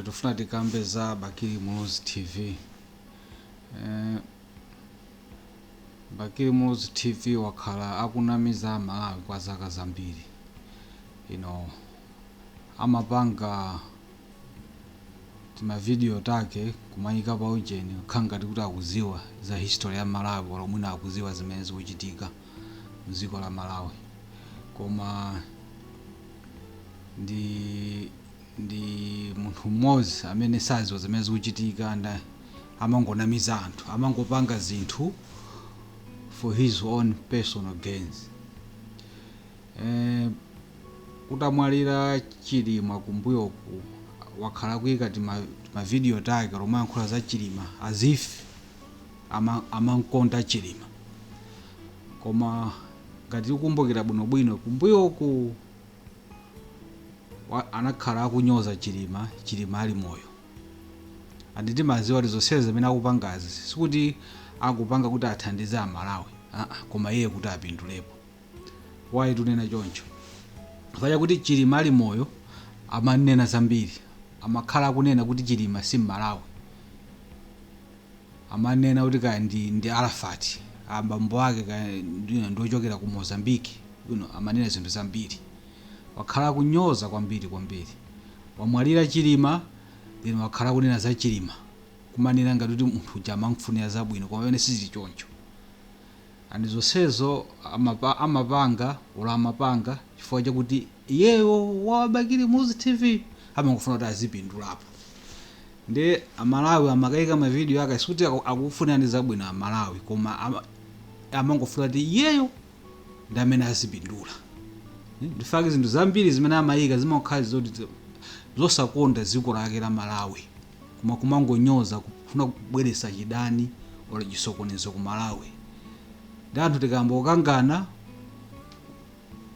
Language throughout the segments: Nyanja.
Tifuna tikambe za Bakili Muluzi TV. Bakili Muluzi TV wakhala akunamiza Malawi kwa zaka zambiri. Amapanga timavidiyo take kumayika pa ujeni, kukhala ngati kuti akuziwa za history ya Malawi, olo mwina akuziwa zimene zikuchitika mdziko la Malawi, koma ndi munthu mmodzi amene saziwa zimene zikuchitika, nda amangonamiza anthu, amangopanga zinthu for his own personal gains. Kutamwalira Chilima kumbuyoku, wakhala kuyika timavidiyo take lomwe ayankhula za Chilima as if amankonda Chilima. Koma ngati tikukumbukira bwinobwino, kumbuyoku anakhala akunyoza Chilima, Chilima ali moyo. And timaziwa kuti zonsezi zimene akupangazi sikuti akupanga kuti athandize Amalawi, koma iye kuti apindulepo. Why tunena choncho? Chifukwa kuti Chilima ali moyo amanena zambiri, amakhala akunena kuti Chilima si Mmalawi, amanena kuti kaya ndi Arafat, abambo ake kaya ndiochokera ku Mozambique. Amanena zinthu zambiri, wakhala akunyoza kwambiri kwambiri. Wamwalira Chilima, then wakhala akunena za Chilima, kumanena ngati kuti munthu uja amamfunira zabwino, koma pamene sizili choncho. And zonsezo amapanga olo amapanga chifukwa chakuti iyeyo wa Bakili Muluzi TV amangofuna kuti azipindulapo. Ndi Amalawi amakayika mavidiyo ake, sikuti akufunirani zabwino Amalawi, koma amangofuna kuti iyeyo ndi amene azipindula. Ndifake zinthu zambiri zimene amayika zimakhala zoti zosakonda dziko lake la Malawi, koma kumangonyoza, kufuna kubweretsa chidani olo chisokonezo ku Malawi. Ndi anthu tikayamba kukangana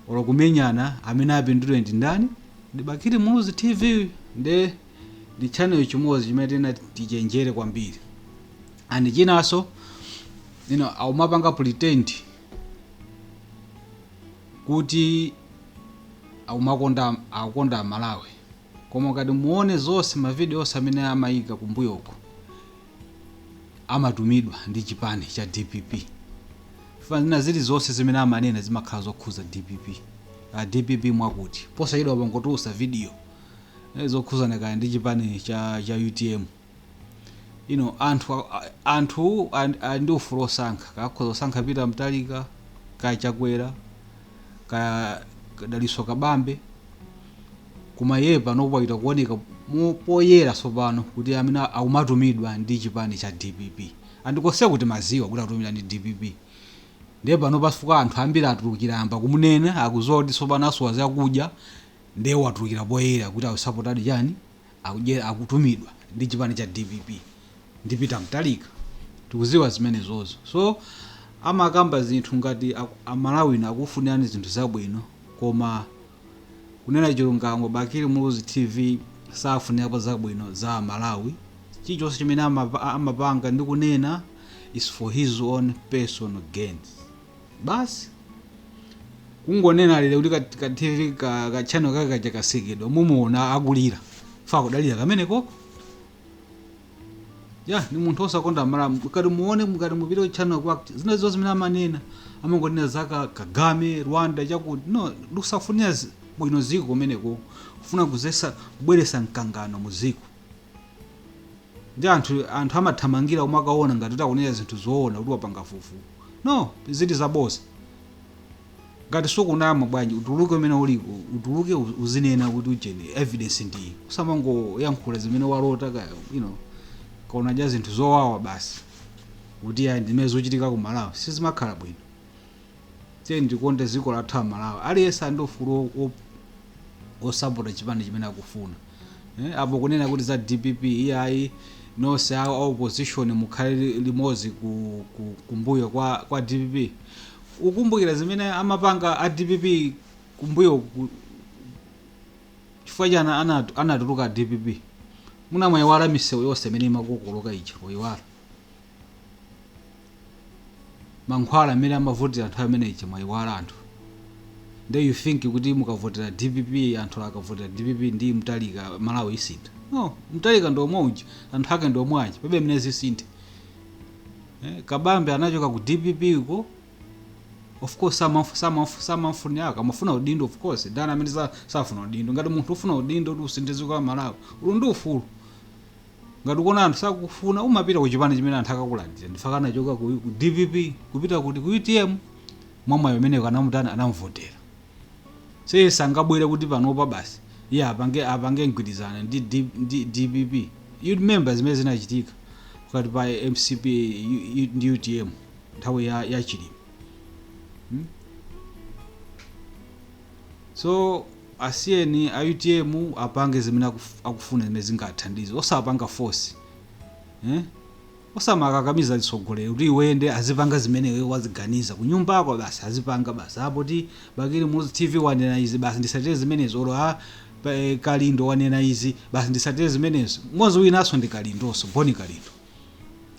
olo kumenyana, amene apindule ndi ndani? Ndi Bakili Muluzi TV. Ndi channel chimodzi chimene tena tichenjere kwambiri. And chinanso, aumapanga pretend kuti aumakonda, akukonda Malawi, koma ukati muone zonse, mavidiyo onse amene amayika kumbuyoko amatumidwa ndi chipani cha DPP. Zina zilizonse zimene amanena zimakhala zokhuza DPP. DPP mwakuti posachedwa pangotulusa video zokhuzana kaya ndi chipani cha UTM. Anthu ali ndi ufulu osankha, kakhoza kusankha Peter Mutharika, kaya Chakwera, kaya Dalitso Kabambe, koma iye pano paita kuoneka poyera tsopano kuti amene akumatumidwa ndi chipani cha DPP. Andikose kuti maziwa kuti akutumidwa ndi DPP. Ndiye pano pafuka anthu ambiri atulukira, amba kumunena, akuziwa kuti tsopano asowa zakudya, ndiye watulukira poyera kuti akusapotadi chani, akutumidwa ndi chipani cha DPP ndi Peter Mutharika. Tikuziwa zimenezozo. So amakamba zinthu ngati Amalawino akufunirani zinthu zabwino, koma kunena chilungamo, Bakili Muluzi TV safunirapo zabwino za Malawi. Chilichonse chimene amapanga ndi kunena is for his own personal gains basi. Kungonena lero kuti ka TV ka channel kake kaja kasekedwa, mumuona akulira fa kudalira kamene koko ya ni munthu osakonda Malawi. Mukati muone, mukati mupite ku channel kwake, zina zonse zimene amanena, amangonena za Kagame, Rwanda, chakuti no lusafunira bwino ziko kumeneko, kufuna kuzesa kubweresa mkangano mu ziko. Ndi anthu amathamangira omwe akaona ngati kuti akunena zinthu zoona, kuti wapanga fufu. No, zili zaboza. Ngati sukunama bwanji utuluke umene uliko, utuluke uzinena kuti ujeni evidence ndi usamangoyankhula zimene walota kaya kaona ja zinthu zowawa basi, kuti ya ndimene zochitika ku Malawi sizimakhala bwino. Tiye ndikonde dziko lathu a Malawi. Aliyense ali ndi ufulu osapota chipani chimene akufuna. Apo kunena kuti za DPP, iyayi, nonse a opposition mukhale limodzi kumbuyo kwa DPP. Ukumbukira zimene amapanga a DPP kumbuyo chifukwa chani anatuluka a DPP? Munamwayiwala misewu yonse imene imakokoloka ija? Wayiwala mankhwala amene amavotera anthu amene ija? Mwayiwala anthu? Nde you think kuti mukavotera DPP, anthu akavotera DPP ndi Mutharika, Malawi isintha? No, Mtalika ndi omwe uja, anthu ake ndi omwe aja, palibe mmene zisinthe. Kabambe anachoka ku DPP uko. Of course samamfunira, amafuna udindo. Of course, ndani amene safuna udindo? Ngati munthu ufuna udindo kuti usinthe dziko la Malawi, uli ndi ufulu. Ngati ukuona anthu sakufuna, umapita ku chipani chimene anthu akakulandira. Ndifaka anachoka ku DPP kupita kuti? Ku UTM. Mwamwayo umeneko anamutani? Anamvotera. Seye sangabwere kuti panopa basi iye apange mgwirizano ndi DPP. You remember zimene zinachitika pakati pa MCP ndi UTM nthawi ya Chilima, So asiyeni a UTM apange zimene akufuna, zimene zingathandize, osapanga force, eh? Osamakakamiza atsogoleri kuti iwende azipanga zimene iwe waziganiza kunyumbako, basi azipanga basi. Apo ti Bakili Muluzi TV wanena izi, basi ndisatire zimenezo. Olo a Kalindo wanena izi, basi ndisatire zimenezo. Mmodzi winanso ndi Kalindonso, Boni Kalindo,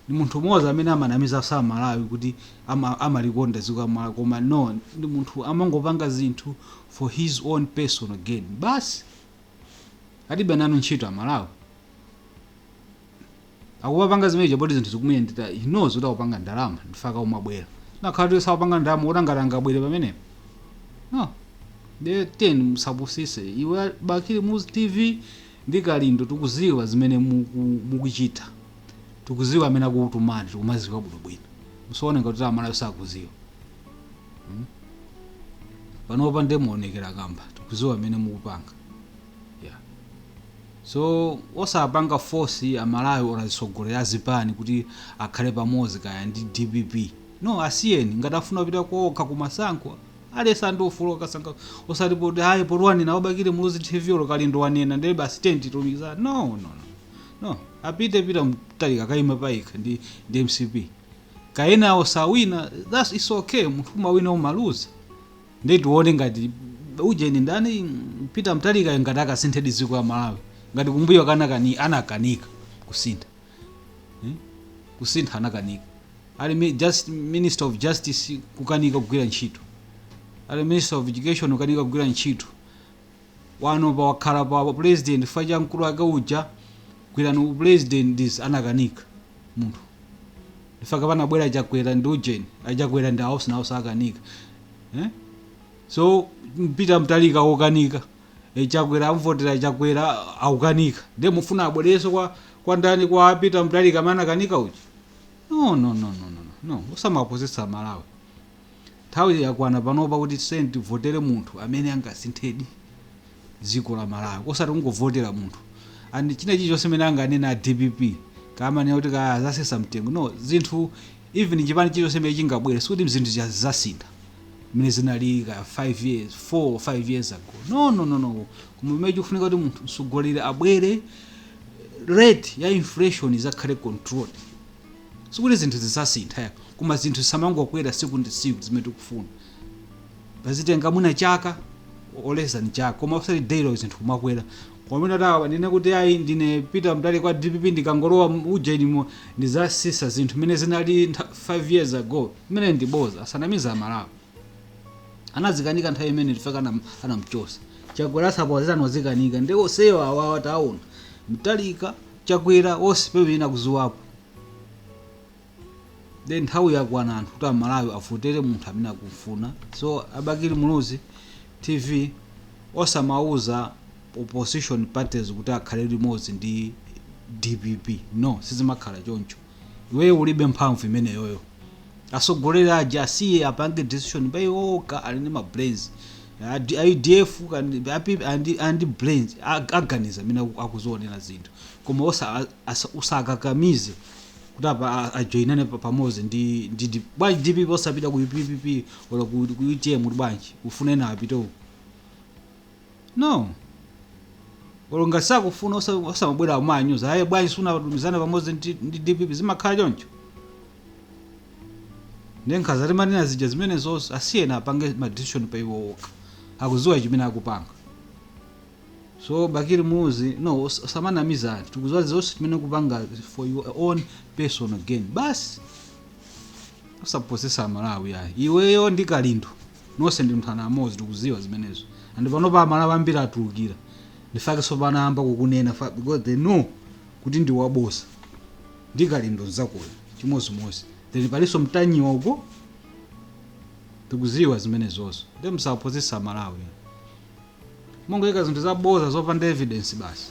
ndi munthu mmodzi amene amanamiza Amalawi kuti amalikonda dziko la Malawi, koma no, ndi munthu amangopanga zinthu for his own personal gain basi. Alibe nanu ntchito Amalawi. Akupapanga zimene poti zinthu zikumuyendera, he knows kuti akupanga ndalama, ndifaka umabwera nakhala kuti sakupanga ndalama, kuti angati angabwere pamenepo? No. De 10 musapusise iwe Bakili Muluzi TV ndi Kalindo. Tikuziwa zimene mukuchita, tikuziwa amene akukutumani, tikumaziwa bwinobwino. Musaone ngati Amalawi sakuziwa, Panopa ndimuonekera kamba, tikuziwa amene mukupanga, yeah. So osapanga force Amalawi or atsogoleri azipani kuti akhale pamodzi kaya ndi DPP. No, asiyeni. Ngati afuna kupita kokha kumasankho, alesa ndi ufulu okasankha. Osati poti hayi, poti wanena wa Bakili Muluzi TV olo Kalindo wanena, ndiye basi tenti tilumikizana. No, no, no, no. Apite pita Mtalika kayima payekha ndi MCP, kayenawo sawina, that's it's okay. Munthu umawina, umaluza. Ndiye tione ngati ujeni ndani, Peter Mtalika, ngati akasinthedi dziko la Malawi, ngati kumbuyo kanakani anakanika kusintha, Kusintha anakanika. Ali just minister of justice kukanika kugwira ntchito, ali minister of education kukanika kugwira ntchito, wano pa wakhala pa president fa cha mkulu wake uja, gwirani upresident this, anakanika munthu. Ndifaka panabwera Chakwera ndi ujeni, aChakwera ndi awusi nawo sakanika, eh? So Peter Mtalika wokanika, Chakwera amvotera, Chakwera akukanika, ndiye mufuna abwererenso kwa ndani? Kwa Peter Mtalika amene anakanika uja? No, no, no, no, no, no. Osamapusitsa Malawi. Nthawi yakwana panopa kuti tiseni tivotere munthu amene angasinthedi dziko la Malawi, osati kungovotera munthu and china chilichonse chimene anganena a DPP kamanena kuti kaya zasesa mtengo. No, zinthu, even chipani chilichonse chimene chingabwere, sikuti zinthu zasintha mmene zinali ka 5 years, 4 or 5 years ago. No, no, no, no. Koma pamene chikufunika kuti munthu mtsogoleri abwere, rate ya inflation izakhale controlled. Sikuti zinthu zisasintha ya, koma zinthu zisamangokwera siku ndi siku. Zimene tikufuna pazitenga mwina chaka or less than chaka, koma osati daily zinthu kumakwera. Kwamene tawa ndine kuti ayi, ndine Peter Mtalika kwa DPP, ndikangolowa ujenimo ndizasisa zinthu mmene zinali 5 years ago, imene ndiboza. Asanamiza Amalawi. Anazikanika nthawi imene, tifaka anamchosa Chakwera, asapo azikanika ndi osewa awawa. Taona Mtalika, Chakwera, onse pamene akuziwapo. Then nthawi yakwana anthu kuti Amalawi avotere munthu amene akufuna. So aBakili Muluzi TV, osamauza opposition parties kuti akhale limodzi ndi DPP. No, sizimakhala choncho. Iweyo ulibe mphamvu imeneyoyo. Atsogoleri aja asiye apange decision pa iwoka, ali ndi ma brains. A UDF andi brains, aganiza amene akuzionera zinthu, koma usakakamize kuti apa ajoinane pamodzi ndi bwanji DPP, osapita ku PPP olo ku UTM? Kuti bwanji ufuna ena apite uko? No, olo ngati sakufuna, osamabwera amanyuza ayi, bwanji sunatumizana pamodzi ndi DPP? Zimakhala choncho? Ndi nkhanza timanena zija zimene zonse. Asiyena apange ma decision pa iwo okha, akuziwa chimene akupanga. So Bakili Muluzi, no, usamanamiza anthu. Tikuziwa zonse chimene kupanga for your own personal gain basi. Usapusisa Amalawi ayi. Iweyo ndi Kalindo nonse ndi mthana amodzi, tikuziwa zimenezo. And panopa Amalawi ambiri atulukira. Ndifake sopano amba kukunena because they know kuti ndi wabosa ndi Kalindo nzakoyo chimozimozi. Then palinso Mtanyiwa uko, tikuziwa zimenezozo. Ndi musaphunzitsa Malawi, mongoyika zinthu zaboza zopanda evidence basi.